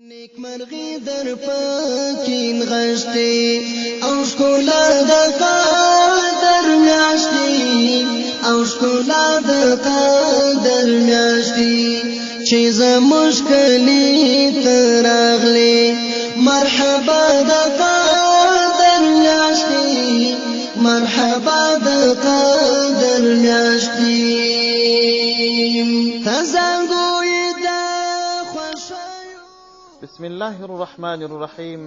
نیکمرغي در پکې نغښتې او ښکلا د قدر میاشتې، او ښکلا د قدر میاشتې، چې زموږ کلي ته راغلې. مرحبا د قدر میاشتې، مرحبا د قدر میاشتې. ته زانګو یې د خوښیو. بسم الله الرحمن الرحيم.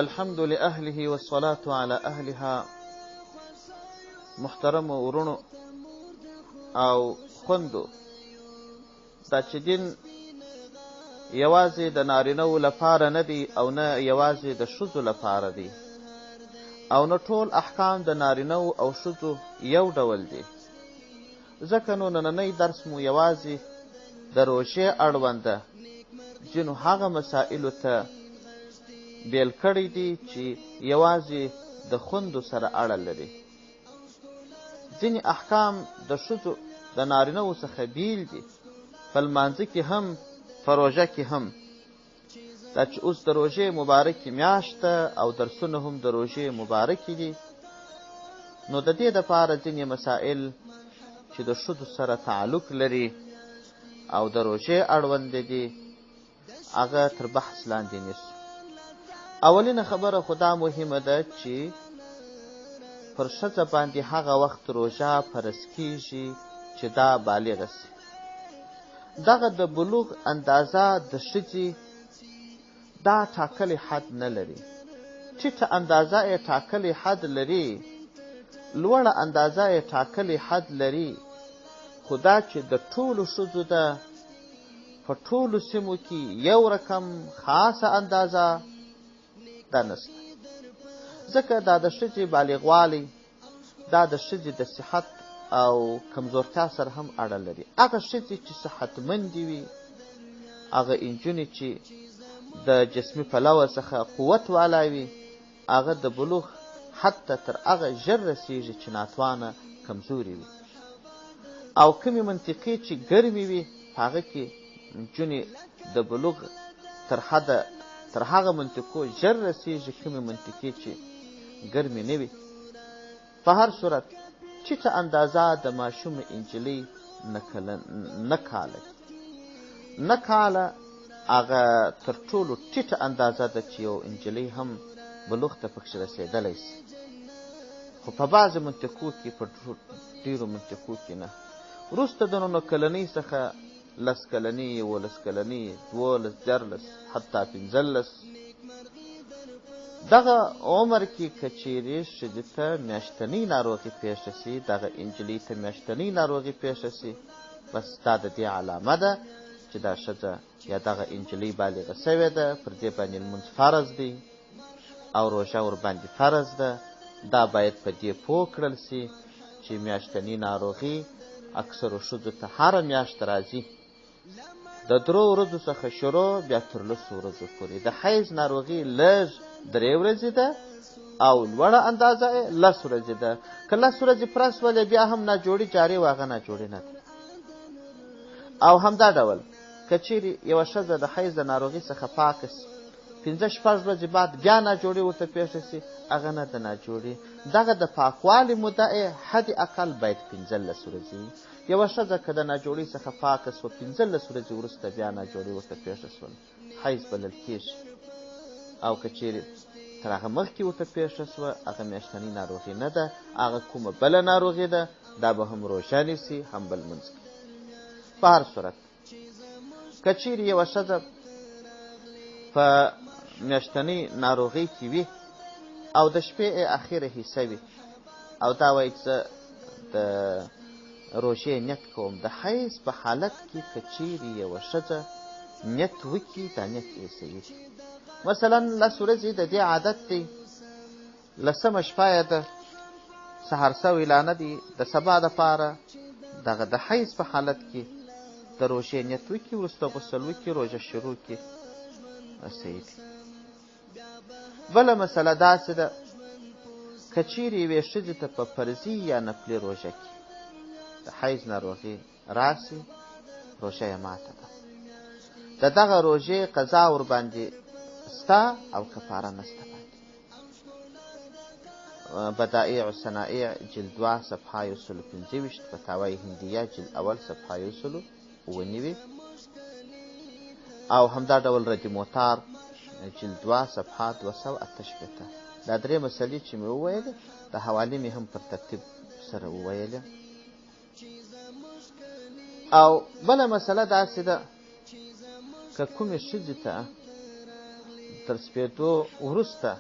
الحمد لأهله والصلاة على أهلها. محترم ورونو او خوندو، دا چې دین یوازې د نارینه لپاره نه دی او نه یوازې د ښځو لپاره دی، او نه ټول احکام د نارینه او ښځو یو ډول دي، ځکه نو نننی درس مو یوازې د روژې اړونده ځینو هغه مسائلو ته بیل کړی دی چې یوازې د خوندو سره اړه لري. ځینې احکام د ښځو د نارینه څخه بیل دي، په لمانځه کې هم، په روژه کې هم. دا چې اوس د روژې مبارکې میاشت ده او درسونه هم د روژې مبارکې دي، نو د دې دپاره ځینې مسائل چې د ښځو سره تعلق لري او د روژې اړوند دي، هغه تر بحث لاندې نیسو. اولینه خبره خو دا مهمه ده چې پر ښځه باندې هغه وخت روژه فرض کیږي چې دا بالغه سي. دغه د بلوغ اندازه د ښځې دا ټاکلی حد نه لري. ټیټه اندازه یې ټاکلی حد لري، لوړه اندازه یې ټاکلی حد لري، خو دا چې د ټولو ښځو ده په ټولو سیمو کې یو رقم خاصه اندازه دا نشته، ځکه دا د ښځې بالغوالی دا د ښځې د صحت او کمزورتیا سره هم اړه لري. هغه ښځې چې صحتمندې وي، هغه انجونې چې د جسمي پلوه څخه قوت والا وي، هغه د بلوغ حد ته تر هغه ژر رسیږي چې ناتوانه کمزوري وي، او کومې منطقې چې ګرمې وي په هغه کې نجونې د بلوغ تر حده تر هغه منطقو ژر رسیږي کومې منطقې چې ګرمې نه وي. په هر صورت ټیټه اندازه د ماشومې انجلۍ نه کاله نه کاله هغه تر ټولو ټیټه اندازه ده چې یو انجلۍ هم بلوغ ته پکښې رسېدلی سي، خو په بعضې منطقو کې، په ډېرو منطقو کې نه. وروسته د نولس کلنۍ څخه 10 کلنۍ، 11 کلنۍ، 12، 13، حتی 15، دغه عمر کې که چیرې ښځې ته میاشتنۍ ناروغي پېښه سي، دغه انجلۍ ته میاشتنۍ ناروغي پېښه سي، بس دا د دې علامه ده چې دا ښځه یا دغه انجلۍ بالغه سوې ده، پر دې باندې لمونځ فرض دی او روژه ورباندې فرض ده. دا باید په دې پوه کړل سي چې میاشتنۍ ناروغي اکثرو ښځو ته هره میاشت راځي، د 3 ورځو څخه شروع بیا تر 10 ورځو پورې. د حیض ناروغي لږ 3 ورځې ده او لوړه اندازه یې 10 ورځې ده. که 10 ورځې پوره سولې بیا هم ناجوړي جاري وه، هغه ناجوړي نه ده. او همدا ډول که چیرې یوه ښځه د حیض د ناروغي څخه پاکه سي، 5-6 ورځې بعد بیا ناجوړي ورته پېښه سي، هغه نه ده ناجوړي. دغه د پاکوالي موده یې حد اقل باید 15 ورځې وي. یوه ښځه که د ناجوړۍ څخه پاکه سوه، 15 ورځې وروسته بیا ناجوړي ورته پېښه سوله، حیض بلل کیږي. او که چیرې تر هغه مخکې ورته پېښه سوه، هغه میاشتنۍ ناروغي نه ده، هغه کومه بله ناروغي ده، دا به هم روژه نیسي هم بل لمونځ کوي. په هر صورت که چیرې یوه ښځه په میاشتنۍ ناروغۍ کې وي او د شپې یې اخره حصه وي او دا وایي چې زه د روژې نیت کوم، د حیض په حالت کې که چیرې یوه ښځه نیت وکړي، دا نیت یې صحیح دی. مثلا 10 ورځې د دې عادت دی، 10مه شپه یې ده، سهار سوی لا نه دی، د سبا دپاره دغه د حیض په حالت کې د روژې نیت وکړي، وروسته غسل وکړي، روژه شروع کړي، صحیح دی. بله مسله داسې ده که چیرې یوې ښځې ته په فرضي یا نفلي روژه کې د حیض ناروغي راسي، روژه یې ماته ده. د دغه روژې قضا ورباندې سته او کفاره نسته باندې. بدائع الصنائع جلد 2 صفحه 125، فتاوی هندیه جلد اول صفحه 197، او همدا ډول رد موتار جلد 2 صفحه 268. دا درې مسلې چې مې وویلې د حوالې مې هم پر ترتیب سره وویلې. او بله مسله داسې ده که کومې ښځې ته تر سپېدو وروسته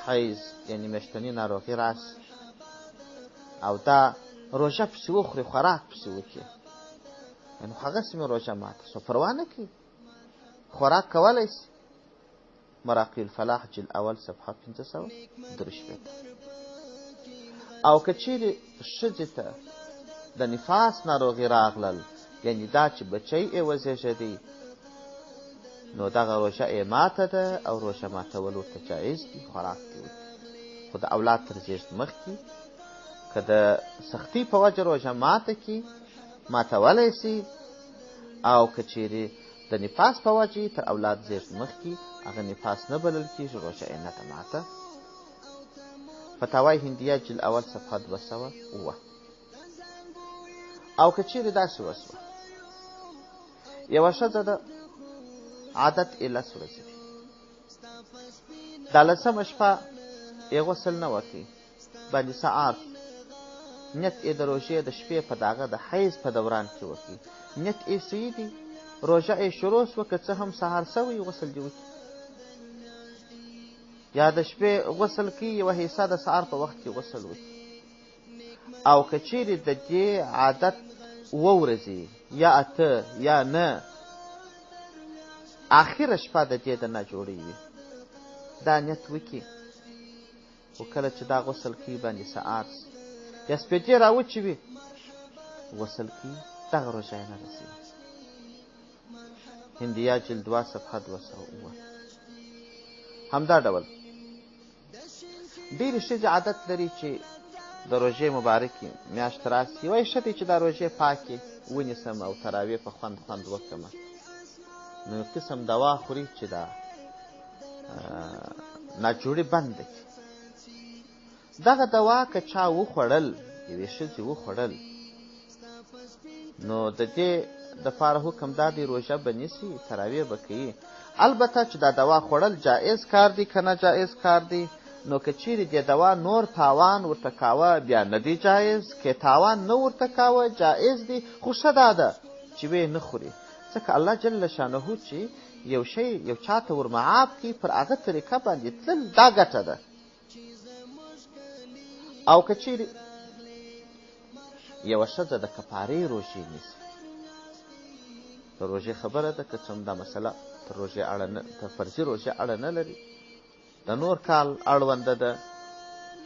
حیض یعنې میاشتنۍ ناروغي راشي او دا روژه پسې وخوري، خوراک پسې وکړي، یعنې هغسې مې روژه ماته شوه، پروا نه کوي، خوراک کولی شي. مراقي الفلاح جلد اول صفحه 563. او که چیرې ښځې ته د نفاس ناروغي راغلل، یعنې دا چې بچی یې وزېږېدی، نو دغه روژه یې ماته ده او روژه ماتول ورته جایز دي، خوراک دې وکړي. خو د اولاد تر زېږد مخکې که د سختۍ په وجه روژه ماته کړي، ماتولی شي، او که چیرې د نفاس په وجه تر اولاد زېږد مخکې هغه نفاس نه بلل کېږي، روژه یې نه ده ماته. فتاوی هندیه جلد اول صفحه 207. او که چیرې داسې وسوه، یوه ښځه ده، عادت یې 10 ورځې دی، دا لسمه شپه یې غسل نه وکړي، باندې سهار نیت یې د روژې د شپې په داغه د حیض په دوران کې وکړي، نیت یې صحیح دی، روژه یې شروع سوه، که څه هم سهار سوی غسل دې وکړي، یا د شپې غسل کوي، یوه حصه د سهار په وخت کې غسل وکړي. او که چیرې د دې عادت 7 ورځې یا 8 یا 9 آخره شپه د دې د ناجوړۍ وي، دا نیت وکړي، خو کله چې دا غسل کوي باندې سهار سي یا سپېدې راوچې وي غسل کوي، دغه روژه یې نه رسېږي. هندیه جلد 2 صفحه 207. همدا ډول ډېرې ښځې عادت لري چې د روژې مبارکې میاشت راسي، وایي ښه دی چې دا روژې پاکې ونیسم او تراویح په خوند خوند وکړم، نو یو قسم دوا خوري چې دا ناجوړي بنده کړي. دغه دوا که چا وخوړل، یوې ښځې وخوړل، نو د دې دپاره حکم دا دی روژه به نیسي، تراویح به کوي. البته چې دا دوا خوړل جایز کار دی که نه جایز کار دی، نو که چیرې دې دوا نور تاوان ورته کاوه بیا نه دی جایز، که تاوان نه ورته کاوه جایز دی، خو ښه دا ده چې ویې نه خوري، ځکه الله جل شانه چې یو شی یو چاته ورمعاب کړي پر هغه طریقه باندې تلل دا ګټه ده. او که چیرې یوه ښځه د کفارې روژې نیسي، د روژې خبره ده، که څه هم دا مسله تر روژې اړه نه، تر فرضي روژې اړه نه لري، د نور کال اړونده ده،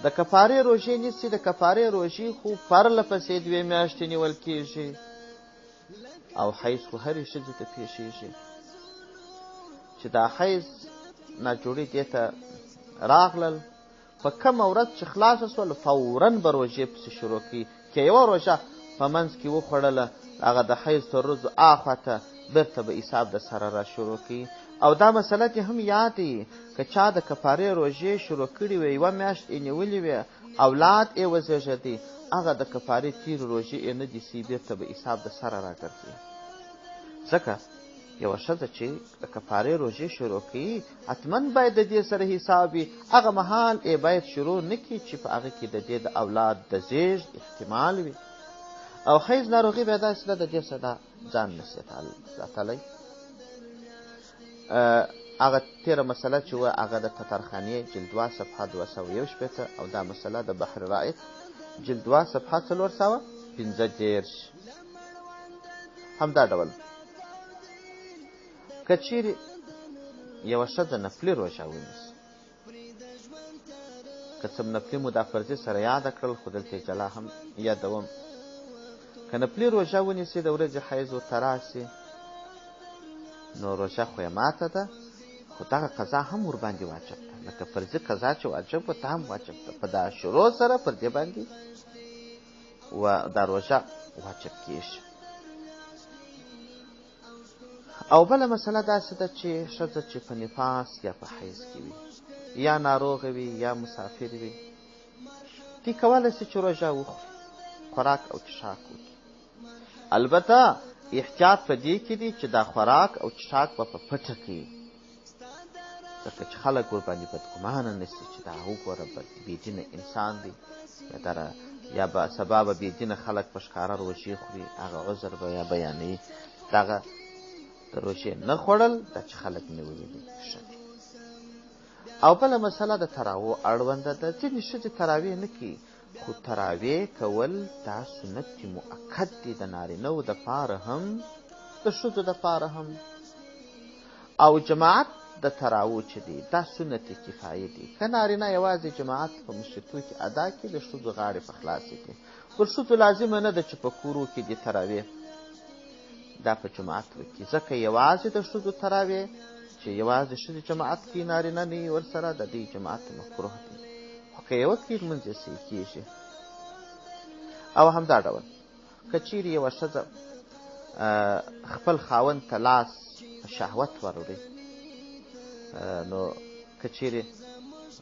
د کفارې روژې نیسي، د کفارې روژې خو پرله پسې 2 میاشتې نیول کېږي، او حیض خو هرې ښځې ته پېښېږي، چې دا حیض ناجوړي دې ته راغلل، په کومه ورځ چې خلاصه سول فورا به روژې پسې شروع کړي، که یوه روژه په منځ کې وخوړله هغه د حیض تر ورځو اخوا ته بیرته به حساب د سره را شروع کړي. او دا مسله دې هم یاد وي، که چا د کفارې روژې شروع کړې وې، یوه میاشت یې نیولې وې، اولاد یې وزېږېدی، هغه د کفارې تېرې روژې یې نه دي سي، بیرته به حساب د سره راګرځي. ځکه یوه ښځه چې د کفارې روژې شروع کوي حتما باید د دې سره حساب وي، هغه مهال یې باید شروع نه کړي چې په هغه کې د دې د اولاد د زېږد احتمال وي. او حیض ناروغي بیا داسې ده د دې سره دا ځان نه سي ساتلی. هغه تېره مسله چې وه هغه د تتارخانې جلد 2 صفحه 261، او دا مسله د بحر رائق جلد 2 صفحه 435. همدا ډول که چیرې یوه ښځه نفلي روژه ونیسي، که څه نفلي مو دا فرضي سره یاده کړل، خو دلته یې جلا هم یادوم، که نفلي روژه ونیسي د ورځې حیض ورته راسي، نو روژه خو یې ماته ده، خو دغه قضا هم ورباندې واجب ده، لکه فرضي قضا چې واجب وه ته هم واجب ده، په دا شروع سره پر دې باندې و دا روژه واجب کیږي. او بله مسله داسې ده چې ښځه چې په نفاس یا په حیض کې وي، یا ناروغه وي یا مسافر وي، دی کولی شي چې روژه وخوري، خوراک او څښاک وکړي. البته احتیاط په دې کې دی چې دا خوراک او څښاک به په پټه کوي، ځکه چې خلک ورباندې بدګمانه نه شي چې دا وګوره بېدینه انسان دی، یا دره یا به سبا به بېدینه خلک په ښکاره روژې خوري، هغه عذر به یا بیانوي. دغه د روژې نه خوړل دا چې خلک نه وویني ښه دي. او بله مسله د تراوو اړونده ده. ځینې ښځې تراوې نه کوي، خو تراوې کول دا سنت مؤکد دی، د نارینه دپاره هم د ښځو دپاره هم. او جماعت د تراوو چې دی دا سنت کفایي دی. که نارینه یوازې جماعت په مسجدو کې ادا کړي، د ښځو غاړې په خلاصې دي. پر ښځو لازمه نه ده چې په کورو کې دې تراوې دا په جماعت وکړي، ځکه یوازې د ښځو تراوې چې یوازې ښځې جماعت کوي، نارینه نه وي ورسره، د دوی جماعت مکروه دی، خو که یې وکړي لمونځ یې صحیح کېږي. او همدا ډول که چیرې یوه ښځه خپل خاوند ته لاس په شهوت وروړي، نو که چیرې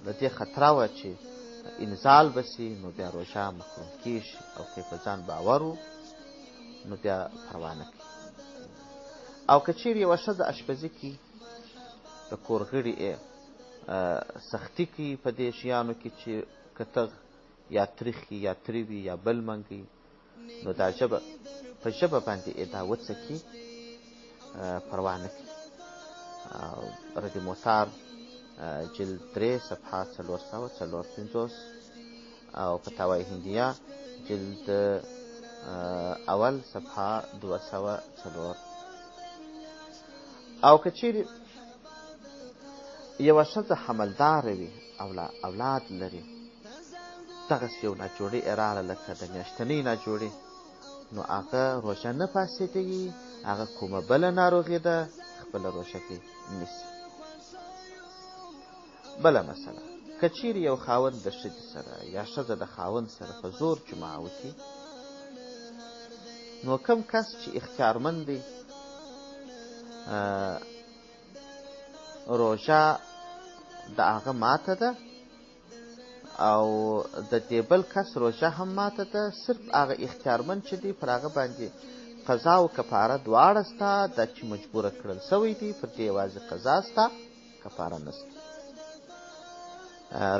د دې خطره وه چې انزال به سي، نو بیا روژه مکروه کېږي، او که په ځان باور و نو بیا پروا نه کوي. او که چیرې یوه ښځه اشپزي کوي، د کور غړي یې سختي کوي په دې شیانو کې چې کتغ یا تریخي یا تریوي یا بل منګي، نو دا ژبه په ژبه باندې یې دا وڅکي، پروا نه کوي. رد موتار جلد 3 صفحه 454 او فتاوی هندیه جلد اول صفحه 204. او که چیرې یوه ښځه حملداره وي او اولاد لري، دغسې یو ناجوړي یې راغله لکه د میاشتنۍ ناجوړي، نو هغه روژه نه پاسېدوي، هغه کومه بله ناروغي ده خپله روژه دې نیسي. بله مسله، که چیرې یو خاوند د ښځې سره یا ښځه د خاوند سره په زور جماع وکړي، نو کوم کس چې اختیارمند دی روژه د هغه ماته ده او د دې بل کس روژه هم ماته ده. صرف هغه اختیارمند چې دی پر هغه باندې قضا او کفاره دواړه سته، دا چې مجبوره کړل سوی دی پر دې یوازې قضا سته، کفاره نسته.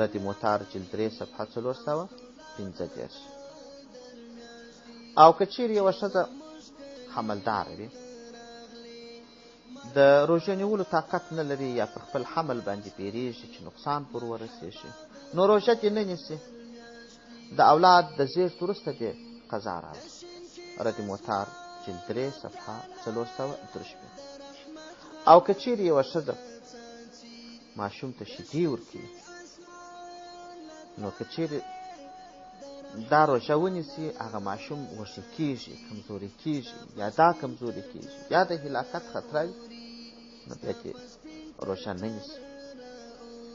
رد موتار جلد 3 صفحه 435. او که چیرې یوه ښځه حملداره وي، د روژه نیولو طاقت نه لري یا پر خپل حمل باندې بیریږي چې نقصان پر ورسیږي، نو روژه دې نه نیسي، د اولاد د زیږد وروسته دې قضا راوړي. رد موتار جلد 3 صفحه 463. او که چیرې یوه ښځه ماشوم ته شیدې ورکوي، نو که چیرې دا روژه ونیسي، هغه ماشوم وږی کېږي، کمزوری کېږي، یا دا کمزوری کېږي، یا د هلاکت خطره وي، نو بیا دې روژه نه نیسي.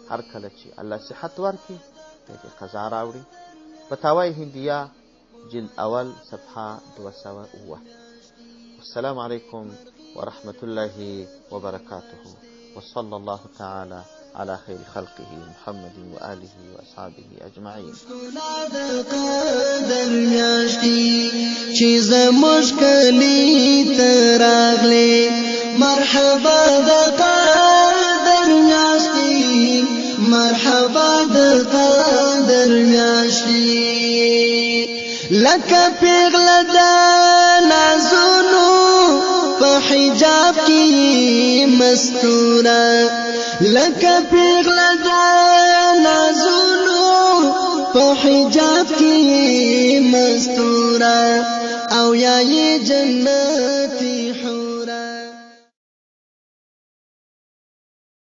هر کله چې الله صحت ورکړي بیا دې قضا راوړي. فتاوی هندیه جلد اول صفحه 207. والسلام علیکم ورحمة الله وبركاته، وصلى الله تعالى على خير خلقه محمد وآله وأصحابه أجمعين. چې زموږ کلی ته راغلې، مرحبا د قدر میاشتې، مرحبا د قدر میاشتې، لکه پیغله د نازونو په حجاب کې مستوره، لکه پیغله د نازونو په حجاب کې مستوره، او یا یې جنتي.